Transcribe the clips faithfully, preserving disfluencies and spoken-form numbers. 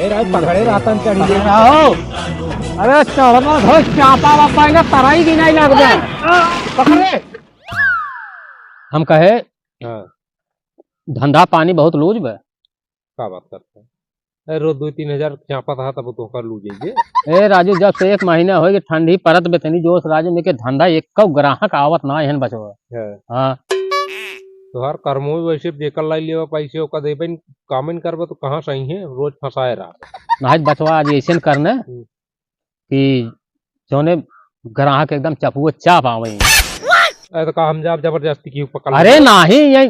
पकड़े रहतन चढ़ी। पकड़े रहो। अरे चढ़ना धो चापा वापा ना तराई भी नहीं लगबे। पकड़े। हम कहे हाँ। धंधा पानी बहुत लूज बा। का बात करता है? अरे रोज दो तीन हजार चापत रहा तब तो कर लू जाइए। ए राजू, जब से एक महीना हो गए ठंडी परत बेतनी जोश राजू, में के धंधा एक ग्राहक आवत ना एहन बचवा। हाँ। हाँ। तोहार कर्मो वैसे जेकर लाई लेवा पैसे ओका देबे न, काम न करबे तो कहाँ सही है, रोज फंसाए रहा। नाहित बचवा आज ऐसे न करने हम्म। कि जौने ग्राहक एकदम चपुआ चाप आवे। अरे तो का हम जाब जबरदस्ती की पकड़ अरे लेबे? नाही, यही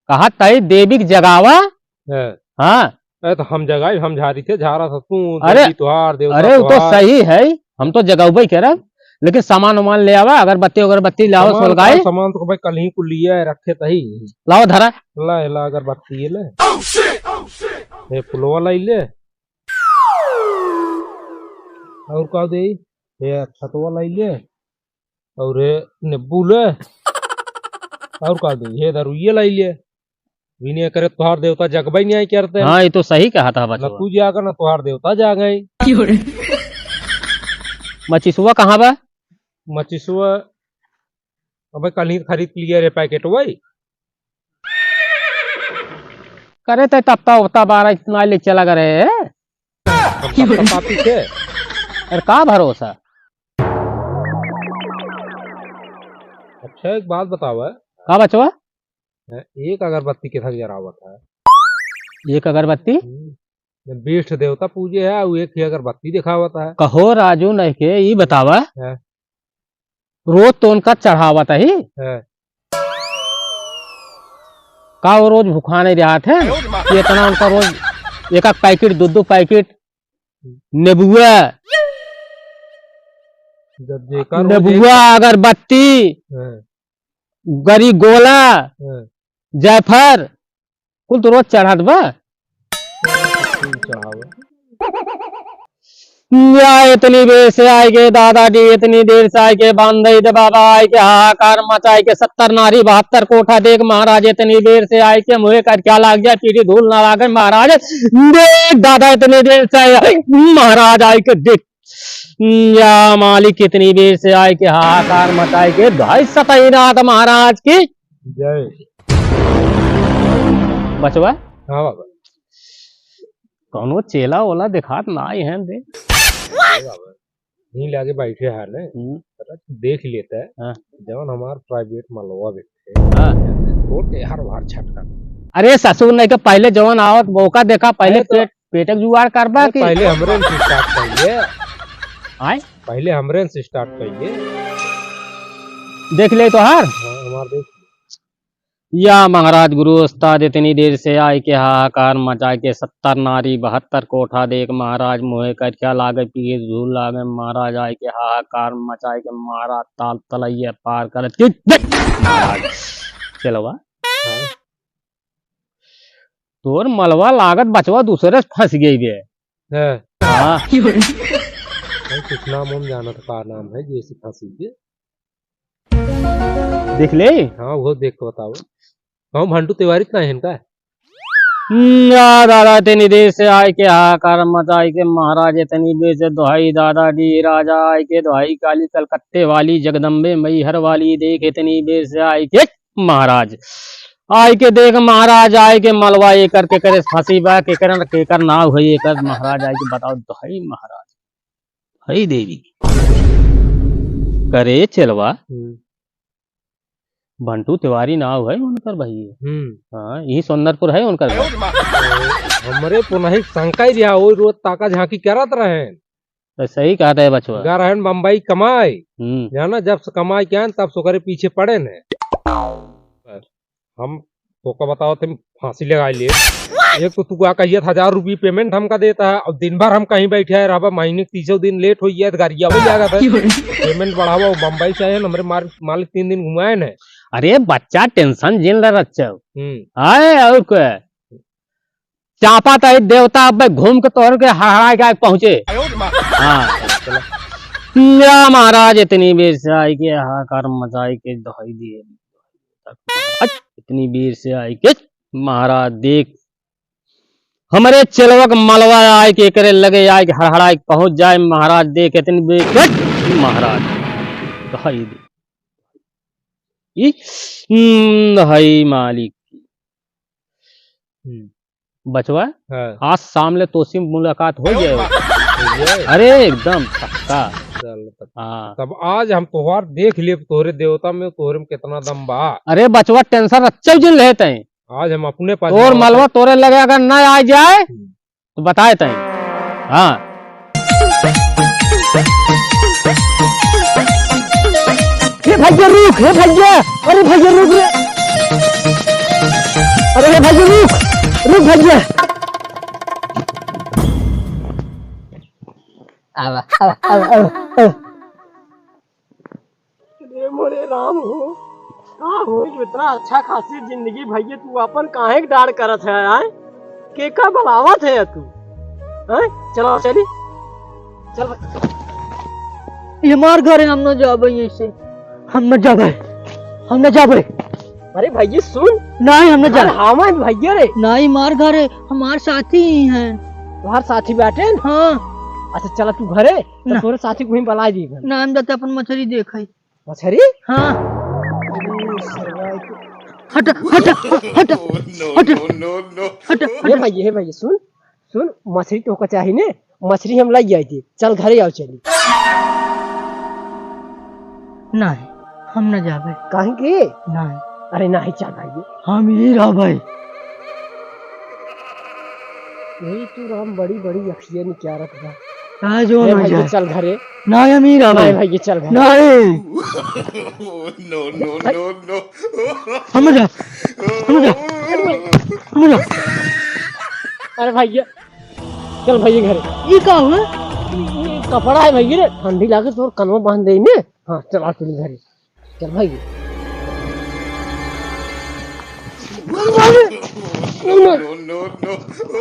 कहा तई देवी के जगावा। हैं। हाँ। अरे तो हम जगाई, हम झारी थे, झारा था तू, अरे, देवी तोहार, देवता अरे वो तो तोहार। सही है, हम तो जगउबे करब, लेकिन सामान उमान ले आवा, अगरबत्ती उगरबत्ती लाओ, सामान सोलगाई। का सामान तो भाई कल ही को लिया है, रखे तही। लाओ धरा। ला, ला अगरबत्ती ये ले। ये फुलवा लाई ले। और का दे? ये छतवा लाई ले। और ये नींबू ले। और का दे? ये दारू ये लाई ले। विनय करे तोहार देवता जगबई नहीं आई करते। हाँ, ये तो सही कहा था ना बचवा। तू जागा ना तोहार देवता जागा ही। क्यों रे? मचिसुआ कहाँ बा? मचिसुआ अबे कल ही खरीद के लिए रे पैकेट वही। करे ते तब ता उतना बारह इतना ले चला करे। हम तब ता पापी थे। अरे का भरोसा? अच्छा एक बात बतावा। का बचवा? हैं, एक अगरबत्ती के थक जरावत है। एक अगरबत्ती? हम्म, बीस देवता पूजे है, वो एक ही अगरबत्ती दिखावत है। कहो राजू नहीं के, ई बतावा। हैं? रोज तो उनका चढ़ावत ही। हैं? का वो रोज भुखाने रहत है? कि इतना उनका रोज एक एक पैकेट, दो दो पैकेट, नेबुआ, जब जेकर रोज नेबुआ, एक अगरबत्ती, हैं? गरी गोला, हैं? जायफर, कुल तो रोज चढ़त बा। कुल चढ़ावे। या इतनी बेर से आए के दादाजी, इतनी देर से आए के बांधई दे बाबा, आए के हाहाकार मचाए के सत्तर नारी बहत्तर कोठा देख महाराज, इतनी देर से आए के मुहे कर क्या लाग जाए, पीढ़ी धूल ना लागे महाराज, देख दादा इतनी देर से आए महाराज, आए के देख या मालिक, कितनी बेर से आए के हाहाकार मचाए के भाई सतईनाथ महाराज की जय। बचवा? हाँ बाबा। कौनो चेला ओला दिखात ना आए हैं दे। अरे बाबा, यहीं लागे बैठे हैं ने। हम्म। पता देख लेता है। हाँ। जवन हमार प्राइवेट मलवा बैठे। हाँ। छोड़ के हर बार छटका। अरे ससुर नहीं के पहले जवन आवत मौका देखा, पहले अरे तो पेट पेट के जुगाड़ करबा अरे, कि पहले हमरे से स्टार्ट कइले। आय? पहले हमरे से स्टार्ट कइले। देख ले तोहार। हाँ, हमार देख। या महाराज गुरु उस्ताद इतनी देर से आए के हाहाकार मचाए के सत्तर नारी बहत्तर कोठा देख महाराज मोहे करिया लागे पीर धूल लागे महाराज आए के हाहाकार मचाए के महाराज ताल तलैया पार करत की जय महाराज। चलो बा। हाँ। तोर मलवा लागत बचवा दूसरे से फंस गई बे। हैं। हाँ। भाई, कुछ नाम हम जानत का नाम है जैसे फंसी के। देख ले। हाँ, वो देख के बताओ। हम भंटू तिवारी तो नहीं है इनका। हम्म, या दादा, इतनी देर से आए के हाहाकार मचाए के महाराज, इतनी देर से दोहाई दादा दी राजा आए के दोहाई काली कलकत्ते वाली जगदम्बे मैहर वाली देख, इतनी देर से आए के महाराज। आए के देख महाराज, आए के मलवा एकर केकरे फांसी बा, केकर, केकर नाव है एकर महाराज, आए के बताओ दोहाई महाराज। हई देवी। करे चेलवा। हम्म। भंटू तिवारी नाव है उनकर भई। हम्म। हाँ, यही सुंदरपुर है उनकर घर। हमरे पुनही शंका ही रहा, वो रोज ताका झांकी करत रहे। तो सही कहत है बचवा। गा रहन बम्बई कमाए। हम्म। जाना, जब से कमाए के आन, तब से ओकरे पीछे पड़े ने। बस, हम तोका बताओ, तुम फांसी लगा लिए। एक तो तू का कहिए हजार रुपये पेमेंट हमका देता है, और दिन भर हम कहीं बैठे हैं, रहबा महीने के तीसों दिन लेट हो गया, तो गाड़िया हो जाएगा था। पेमेंट बढ़ावा, वो बम्बई से आए हैं, हमरे मार-, मालिक तीन दिन घुमाए ने। अरे बच्चा, टेंशन जिन ले रच्चा। हम्म। आए, और क्या? चापा तई देवता अब घूम के तोहर के हड़हड़ा के आके पहुंचे। हाँ। या महाराज इतनी बेर से आई के हाहाकार मचाई के दहाई दिए। इतनी बेर से आई के महाराज देख हमरे चेलवा क मलवा आइके एकरे लगे आइके हड़हड़ाइके पहुँच जाए, महाराज देख इतनी बेकत, महाराज कहा ई दे। ई, हम्म, हई मालिक। हम्म। बचवा, हाँ। आज शाम ले तोसी मुलाकात हो जाए। हो जाए? अरे एकदम पक्का। चल तब। हाँ। तब आज हम तोहार देख लेब, तोहरे देवता में, तोहरे में कितना दम बा। अरे बचवा, tension रच्चव जिन लेत हैं। आज हम अपने पास तोर मलवा तोरे लगे अगर ना आ जाए, हम्म। तो बताए तई। हाँ। हे भैया रुक, हे भैया, अरे भैया रुक रे, अरे हे भैया रुक, रुक भैया। आवा, आवा, आवा, आवा, आवा। अरे मोरे राम हो, का हो, इतना अच्छा खासी जिंदगी भैया, तू अपन काहे के डार करत है, आय? के का बुलावत है तू? आय? चलो, चली। चल भाई। ये हमार घर है, हम न जाबे ऐसे। हम न जाबे। हम न जाबे। अरे भैया सुन। नहीं, हम न अरे जाबे। हाँ, मैं भैया रे। नहीं, हमार घर है, हमार साथी ही हैं। तुम्हार साथी बैठे हैं? हाँ। अच्छा, चला तू घरे। तो ना। तोरे साथी को ही बुला दी घर। ना, हम जाते अपन मछली देखे। मछरी? हाँ। अरे, सरवा के। हट, हट, हट, हट, हट। No, no, no, no। हट, ए हट। भैया, ए भैया, सुन, सुन, मछरी तोहका चाही ने, मछरी हम लइ आई थी। चल, घरे आओ, चली। नहीं, हम न जाबे। काहे के? नहीं। अरे, नहीं, चल भाई। हम ही रहबे। यही तू राम बड़ी बड़ी अखियाँ निकालत बा। आज वो ए ना भाई, जाए। चल घरे। ना, हम ही रहबे। नहीं भाई, चल घरे। नहीं। No, no, no, no। हम जा, हम जा, हम जा। अरे भैया, चल भैया घरे। ई का हुआ? ई कपड़ा है भैया रे, ठंडी लागे तोर कनवा बांध दे ने। हाँ, चल आ चल घरे। चल भाई। No, no, no।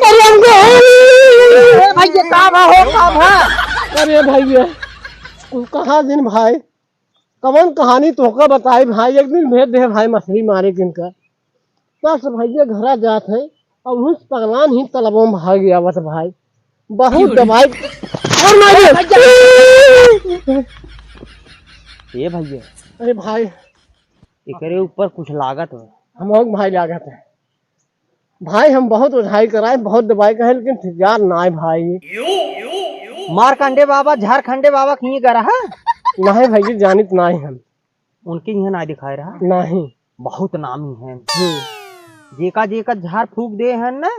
अरे हमको, अरे भैया, का भा हो, का भा? अरे भैया, तू कहाँ दिन भाई? कवन कहानी तोहका बताई भाई, एक दिन भेज दे भाई मछली मारे किनका। बस भैया घरा जात है, और उस पगलान ही तलबों में भाग गया बस भाई। बहुत दवाई। और मारे। ए भैया। अरे भाई। एकरे ऊपर कुछ लागत है। हम और भाई लागत है। भाई हम बहुत ओझाई कराए, बहुत दवाई कहे, लेकिन ठिकार नाय भाई। मारकंडे बाबा, झारखंडे बाबा कहीं गए रहा? नहीं भाई, जानित नाय हम। उनके यहाँ ना दिखाए रहा? नहीं। बहुत नामी हैं। हम्म। जेका जेका झार फूक दे हैं ना,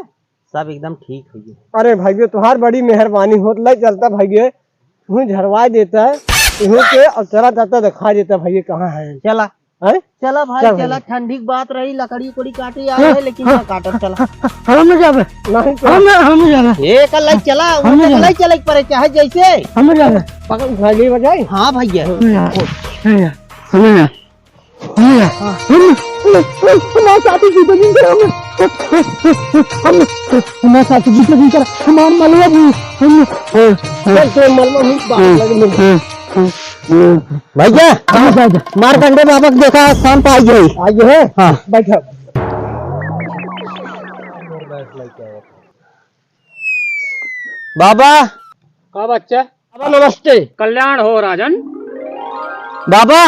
सब एकदम ठीक हो गए। अरे भैया, तुहार बड़ी मेहरबानी होत, ले चलता भैया, तू झरवा देता है, तू के और चला जाता दिखा देता भैया कहाँ है। चला। हैं? चला भाई, चल चला, भैया। ठंडी की बात रही, लकड़ी उकड़ी काटे आवे हाँ, है, लेकिन हाँ, ना काटब, चला। हाँ, हम ना जाबे। नहीं, चला। हम ना, हम ना जाबे। ए, कल ले चला, हम वहाँ ना तक जाबे। ले चले के पड़े, चाहे जैसे। हम ना जाबे। पकड़, उठा ले बजाई। हाँ भैया। हम ना जाबे। हम ना जाबे। हम ना जाबे। हम ना जाबे। हम, हम, हम, हम, हमारे साथी जीते नहीं थे, हम, हम, हमारे साथी जीते नहीं थे, हमारे मलवा भी, हम, चल, चल, मलवा भी बाहर लगे मिल। भैया, हाँ, जा, जा। मारकंडे बाबा के देखा, शाम पे आई है। आई है? हाँ। बैठा। बाबा। का बच्चा? बाबा, नमस्ते। कल्याण हो, राजन। बाबा,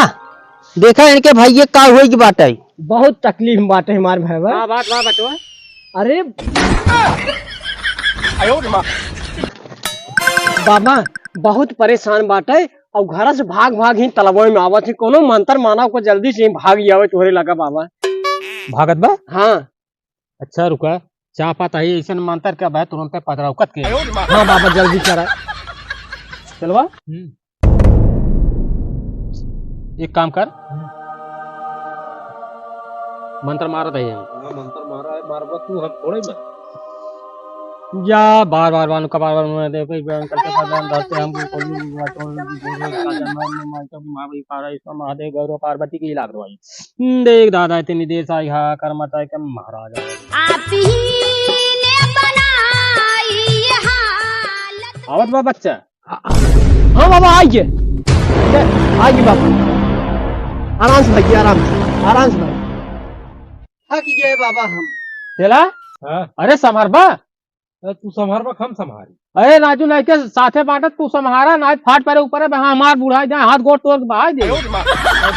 देखा इनके भैया का हुई की बात आई। बहुत तकलीफ में बाटे हमारे भाई बा। का बात बा, बचवा? अरे, बाबा, बहुत परेशान बाटे। और घर से भाग भाग ही तलबों में आवत ही, कोनो मंत्र माना को जल्दी से ही भाग ही आवे तोहरे लगा बाबा। भागत बा? हाँ। अच्छा रुका, चापा ताही ऐसन मंत्र के भाई तुरंत पदरौकत के। हाँ बाबा, जल्दी करा। चलवा। हम्म। एक काम कर। हम्म। मंत्र मारत है हम। हाँ, मंत्र मारा है, मारबा तू, हम थोड़े बा। जा, बार, बार, बार, बार, बार, बार, बार, बार, बार, बार, बार, बार, बार, बार, बार, बार, बार, महादेव गौरव पार्वती की लाग रही। देख दादा, इतनी देर से आई हा, कर्मा चाहे के महाराज। आप ही ने बनाई ये हालत। आवत बा बच्चा। हाँ बाबा, आइए। आइए बाबा। आराम से भाई, आराम से, आराम से भाई। थक गए बाबा हम। चला? हाँ। अरे संभर बा। अरे तू संभार बा, हम संभारी। अरे राजू, नहीं के साथे बांटत तू संभारा, नहीं फाट परे ऊपर है, हाँ, हमार बुढ़ाई जाए, हाथ गोड़ तोड़ के बहाई दे। अब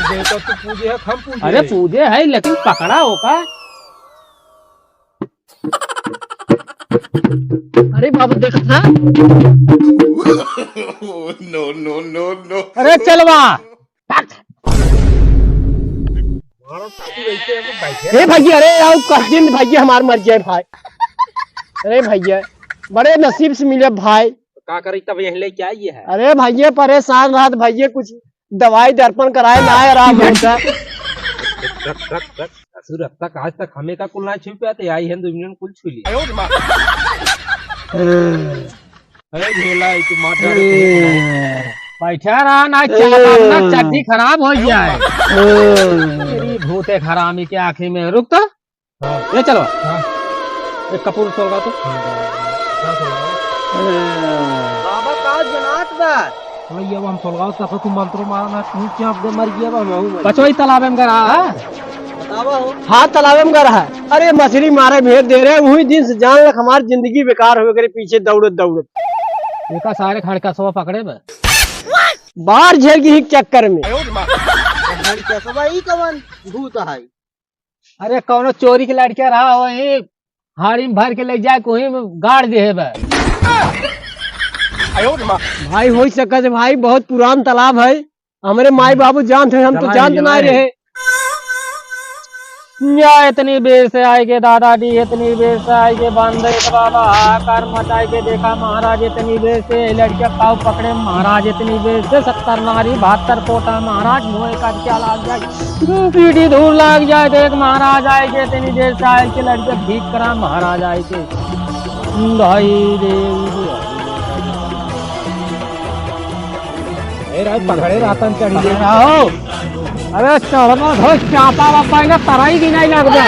देवता तू पूजे है, हम पूजे अरे है। पूजे है, लेकिन पकड़ा होगा। अरे बाबू, देखत ना। No, no, no, no। अरे चलवा। हे भैया, अरे आओ, कसिन भैया हमार मर जाए भाई। अरे भैया, बड़े नसीब से मिले भाई। का करी तब यहीं लेके आई है। अरे भैया, परेशान रहत भैया, कुछ दवाई दर्पण कराए ना आराम होता। रख, रख, रख। ससुर, अब तक, आज तक हमें का कुल ना छू पाते, आई है दो मिनट कुल छू लिया। अरे झोला, ये तो मार डाले। बैठा रहा ना, चाटा ना, चड्डी खराब हो जाए। तेरी भूते खरामी के आँखी में, रुक तो। हाँ। ये चलो। हाँ। एक कपूर सोलगा तो। हाँ, हाँ, हाँ। बाबा का जनात बा? हाँ, ये अब हम सोलगांव तक तू मंत्रो मारना, तू क्या अब मर गया बा, हम हूँ मर बचोई तालाबे में गड़ा है। बतावा हो। हाँ, तालाबे में गड़ा है। अरे, मछली मारे भेज दे रहे, वही दिन से जान लग हमारी जिंदगी बेकार हो गई पीछे दौड़त दौड़त। एका सारे खड़कसवा पकड़े बा। बाहर झेल की ही चक्कर में। खड़कसवा ई कवन भूत है? अरे, कौनो चोरी के लड़का रहा हो, ही हाड़ी में भर के ले जाए, कोई में गाड़ दे बा। भाई, हो सकत है भाई, बहुत पुरान तालाब है, हमरे माई बाबू जानत है, हम तो चला जानत नहीं ना रहे। या इतनी बेर से आए के दादाजी, इतनी बेर से आए के बांधे के बाबा, हाहाकार मचाए के देखा महाराज, इतनी बेर से लड़का पाव पकड़े महाराज, इतनी बेर से सत्तर नारी बहत्तर कोटा महाराज, मोए का क्या लाग जाए। पीढ़ी धूल लाग जाए, देख महाराज आए के, इतनी देर से आए के लड़के ठीक करा महाराज आए के। भाई रे। ए रे, पकड़े रहतन चढ़ी पकड़े रहो। अरे चढ़ना धो चापा बापा इन्हें तराई की नहीं लगता।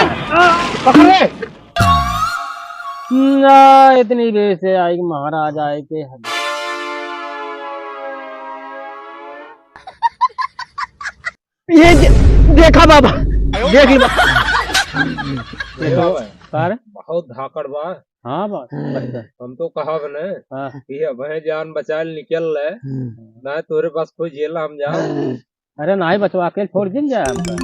पकड़े। ना, इतनी देर से आई महाराज आए के हद। ये दे-, देखा बाबा, देख ली बा-, ये तो का रे? बहुत धाकड़ बा। हाँ बा। हम तो कहब न हाँ। कि अबहे जान बचाए निकल ले, ना तोरे पास कोई जेल हम जा। अरे नाहीं बचवा के छोड़ दिन जा हमका।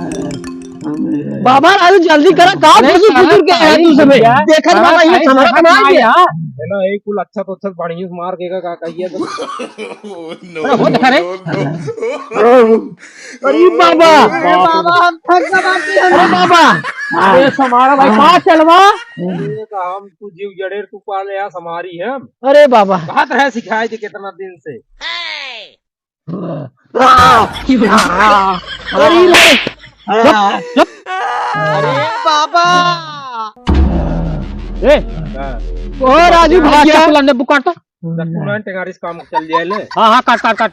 बाबा राजू जल्दी करा, का अरे बुजुर्ग करा बुजुर्ग के है भाई, तू सबे? यार, देखत करा बाबा, ये भाई, हमारा देखत कमाल भाई, गया। हाँ। है ना, एक कुल अच्छा तो अच्छा बढ़िया से मार के का, का कहिए तो। अरे हो देखा रे। अरे बाबा। अरे बाबा, हम थक गए बाटी हम। अरे बाबा। अरे समारा भाई, का चलवा? ये तो हम तू जीव जड़ेर तू पाले आ समारी हम। अरे बाबा। बात है सिखाए थे कितना दिन से। अरे रे। चुप, चुप। अरे बाबा। ए, हाँ। ओ राजू भैया। क्या बुलाने बुकाट? दस मिनट टेंगारी से काम चल जाए ले। हाँ, हाँ, काट, काट, काट।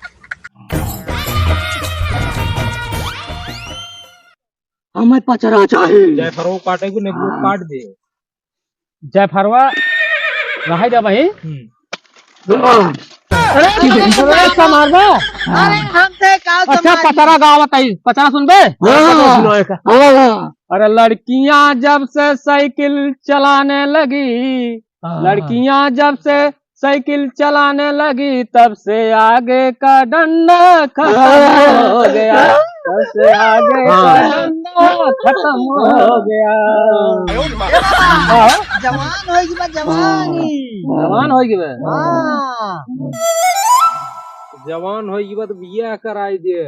हमें पचरा चाही। जायफरो काटे को नींबू काट दे। जायफरवा रहे दे भाई। हम्म। अरे, अरे, अरे, अरे, अरे, मार बे। अरे, हम थे का अच्छा, समाज? पचरा गावत आई, पचरा सुन बे। हाँ, हाँ, हाँ। अरे, लड़कियां जब से साइकिल चलाने लगी, हाँ। लड़कियां जब से साइकिल चलाने लगी, तब से आगे का डंडा खत्म हो गया, तब से आगे का हाँ। डंडा खत्म हो गया। ए बाबा, हाँ। जवान होई बा, जवान। जवान होई बा। हाँ। जवान होई बा तो बियाह कराई दे।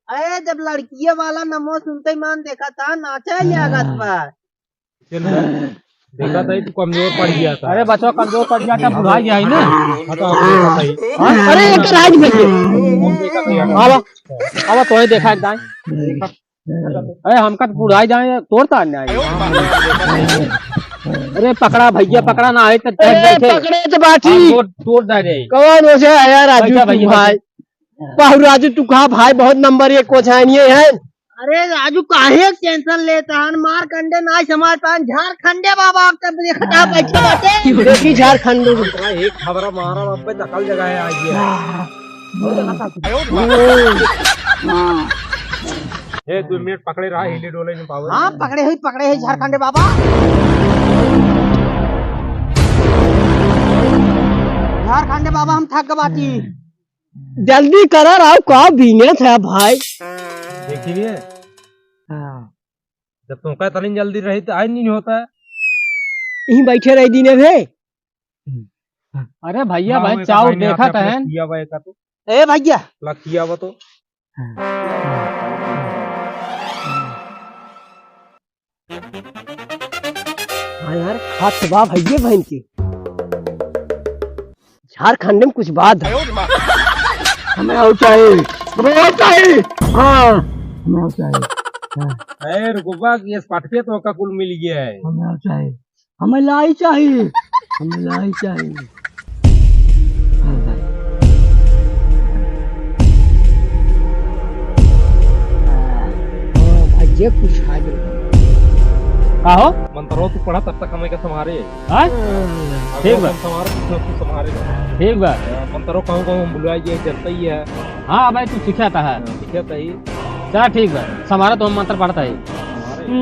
अरे, जब लड़किया वाला नमो सुनते ही मान देखा था, नाचे लागत बा। चल, देखा था, तू कमजोर पड़ गया था। अरे बचवा, कमजोर पड़ गया था, बुढ़ा गया है ना। हाँ, तो हम देखा था ही। हाँ, अरे, एक राज भैया। हम देखा था ही। आवा, आवा, तोहे देखा एक दाई। अरे, हमका तो बुढ़ाई जाए, तोड़ता अन्याय। अरे, पकड़ा भैया, पकड़ा ना, आए तो अरे, बैठे। पकड़े तो बाटी। हाँ, तोड़, तोड़ दे रे। कौन हो से आया राजू बैठा तू भैया, भाई? बैठा। बाहु राजू, तू कहा भाई बहुत नंबर एक कोचानिये है। अरे राजू, काहे टेंशन लेता है? मारखंडे नाय समाज पान, झारखंडे बाबा, आप तब देखता है, बैठे बाटे। देखी झारखंडे। हाँ, एक खबरा मारा, अब पे दखल जगह है, आइए। हाँ। ए, दो मिनट पकड़े रहा, हिले डोले नहीं पावे। हाँ, पकड़े हुई, पकड़े हुई झारखंडे बाबा। बाबा, हम थक बाटी। जल्दी करा राव, का बीनत है भाई? देखिए, हाँ। जब तुमका इतनी जल्दी रही तो आज नहीं होता है। यहीं बैठे रही दिने भे। अरे भैया, हाँ, भाई, वो एक चाउर भाई ने देखा हाथ में तहन। किया हुआ एक तो। ए भैया। लग किया हुआ तो। हाँ यार, खात बा भैये बहन के। झारखंड में कुछ बात है। हमें और चाहिए, हमें और चाहिए। हाँ, हमें और चाहिए। हाँ। ए, रुको बा, ये पटके तो का कुल मिल गया है। हमें और चाहिए। हमें लाई चाहिए, हमें लाई चाहिए। हाँ, भैया कुछ आ गया। का हो? मंत्रो तू पढ़ा, तब तक हमें का संभारे। हाँ? अगर ठीक बा। हम संभारे, तू संभारे। ठीक बा। मंत्रो कहूँ कहूँ हम भुला गए, जनता ही है। हाँ भाई, तू सीखा था है। हाँ, सीखा था ही। चला ठीक बा, संभारा तो हम मंत्र पढ़ता ही।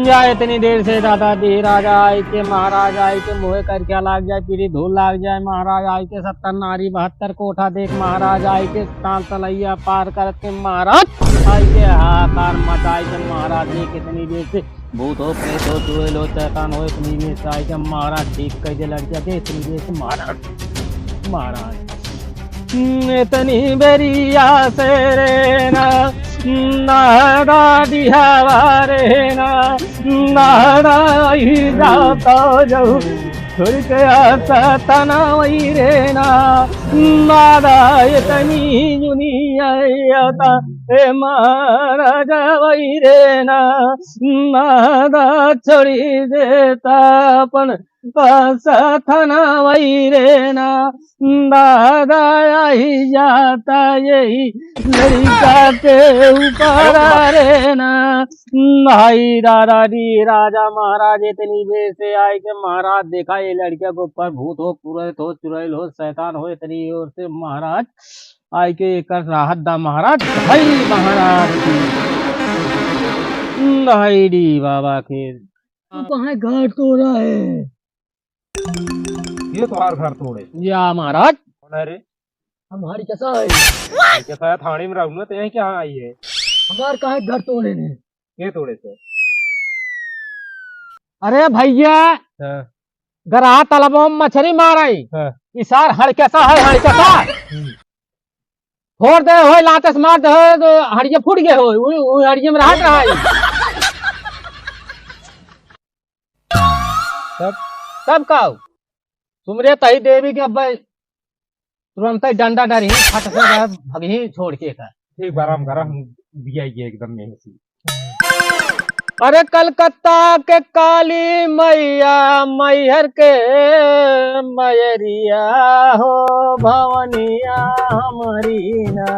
या इतनी देर से दादा दी राजा आई के महाराज आई के मुँहे करके लाग जाए, पीढ़ी धूल लाग जाए महाराज आई के, सत्तर नारी बहत्तर कोठा देख महाराज आई के, ताल तलैया पार करत के महाराज आई के हाहाकार मचाई के महाराज ने कितनी देर से भूत हो, प्रेत हो, चुड़ैल हो, शैतान हो, इतनी देर से आई के महाराज ठीक कह दे लड़किया के, इतनी देर से महाराज, महाराज। इतनी बेरिया से रे ना, नाड़ा दिहावा रे ना, नाड़ा ही जाता जाऊ, छोड़ के आता तना वही रे ना, नाड़ा इतनी दुनिया आता, ए महाराजा वही रे ना, नाड़ा छोड़ी देता अपन पासा थाना वही रे ना, दादा आई जाता यही लड़का के ऊपर रे ना। भाई दादा दी राजा महाराज इतनी बेर से आए के महाराज देखा ये लड़के के ऊपर भूत हो, पुरेत हो, चुड़ैल हो, शैतान हो, इतनी ओर से महाराज आए के एकर राहत दा महाराज। भाई महाराज की भाई डी बाबा के। तू कहाँ घर तोड़ा है? ये तुम्हार घर तोड़े? या महाराज। कौन है रे? हम हरिकसा है। हरिकसा है, थाने में रहूंगा तो यहीं कहाँ आई है? हमार काहे घर तोड़े ने? ये तोड़े से? अरे भैया, हाँ। गरहा तलबो में मछरी माराई। हाँ। ई सार हड़कसा है, हड़कसा। हम्म। फोड़ दे होय, लाते से मार दे होय, तो हड़िया फूट गए होय, उ, उ हड़िया में रहत रहा है। तब? तब का हो? सुमरे तही देवी के अब तुरंत ही डंडा डरी, फट से भगही छोड़ के का। ठीक बा, आराम करा, हम दिया ही एकदम में से। अरे कलकत्ता के काली मैया, मैहर के मयरिया हो, भवनिया हमरी ना।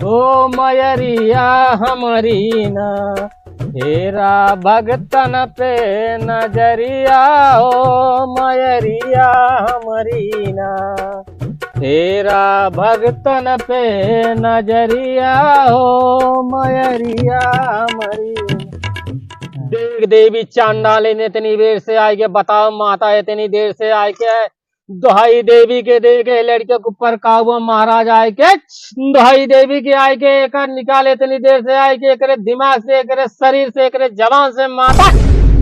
ओ मयरिया हमरी ना, फेरा भगतन पे नजरिया, ओ मयरिया हमरी ना, फेरा भगतन पे नजरिया, ओ मयरिया हमरी ना। देख देवी चांडालिन इतनी देर से आए के, बताओ माता इतनी देर से आए के, दुहाई देवी के देखे लड़के के ऊपर का हुआ महाराज आए के, दुहाई देवी के आए के एकर निकाले इतनी देर से आए के एकरे दिमाग से, एकरे शरीर से, एकरे जबान से माता,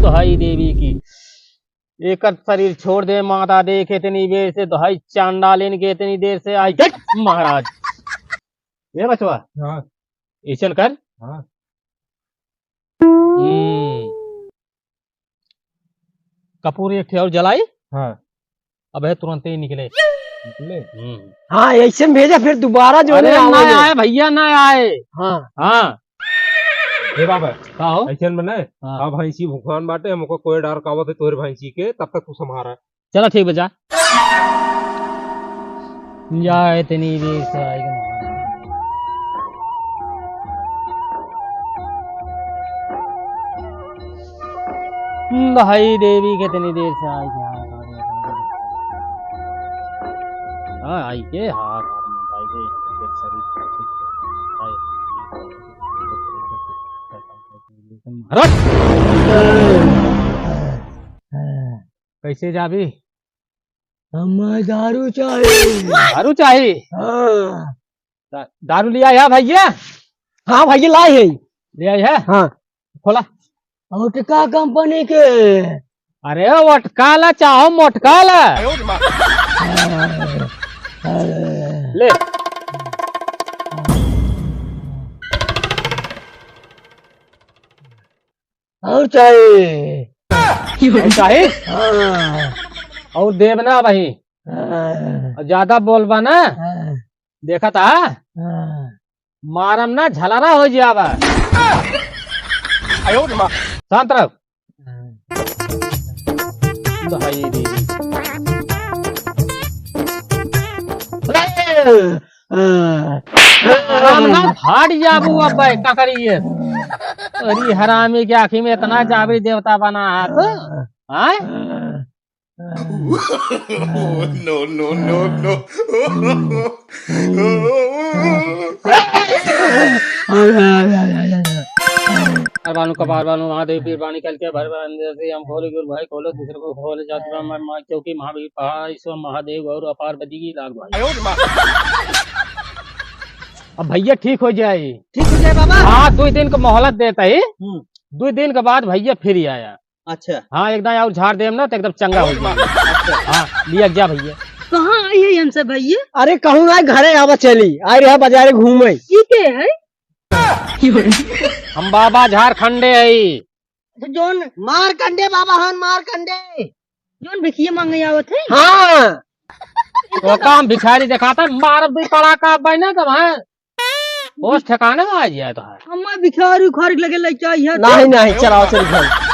दुहाई देवी की एकर शरीर छोड़ दे माता। देखे इतनी देर से दुहाई चांडालिन के इतनी देर से आए के महाराज। ये बचवा, हाँ। ऐसन कर। हाँ। हम्म। कपूर एक ठे और जलाई। हाँ। अब है तुरंत ही निकले। निकले? हम्म। हाँ, ऐसे में भेजा, फिर दोबारा जो है अरे ना ना आवे। आए भैया, ना आए। हाँ। हाँ। ए बाबा, का हो? ऐसे में नहीं, हाँ। अब भैंसी भूखान बाटे, हमको कोई डर का आवत है तोहरे भैंसी के, तब तक तू संभारा। चला ठीक बा, जा। जा, इतनी देर से आए के महाराज। भाई देवी के इतनी देर से आए के हाथ, हाँ, आई के हाथ, हाथ में भाई के, देख शरीर कैसे, हाय। महाराज। कैसे जाबी? हमें दारू चाही। दारू चाही? हाँ। दा-, दारू लिया है भैया? हाँ भैया, लाए है। ले आई है? हाँ। खोला। और का कंपनी के? अरे, वोटका ला चाहो मोटका ला? ले। और चाही। और चाही? हाँ। और देब ना भाई। हाँ। और ज्यादा बोलबा ना। हाँ। देखा था? हाँ। मारम ना, झलरा हो जावा। शांत रहो। हाँ। भाई रे। राम ना फाट जाबू अब भाई, का करिए? अरे हरामी के आँखी में इतना जाबरी देवता बना है तो, हाँ। हाँ? No, no, no, no। अरे बानु कपार बानु महादेव पीर बानी कल के भर भर अंदर से हम खोले गुरु भाई खोले दूसरे को खोले जात बा मैं माँ क्योंकि महावीर पहाड़ ईश्वर महादेव और अपार बदी की लाग भाई। अब भैया ठीक हो जाए। ठीक हो जाए बाबा। हाँ, दो दिन का मोहलत देता ही। हम्म। दो दिन के बाद भैया फिर आया। अच्छा। हाँ, एकदम और झाड़ देम ना तो एकदम चंगा हो जाए। अच्छा। हाँ, लिया जा भैया। कहाँ आई है इनसे भैया? अरे कहूँ ना, घरे आवा चली, आई रहा बाजारे घूमे। ई के है? हम बाबा झारखंडे है। अच्छा, जोन मारकंडे बाबा हन, मारकंडे। जोन भिखिया मांगे आवत है? हाँ। तो काम भिखारी दिखाता, मार भी पड़ा का अब ना तब, हाँ। होश ठिकाने में आ जाए तो है। हम भिखारी उखारी के लगे लेके आई है तो। नहीं, नहीं, चलाओ, चल घर।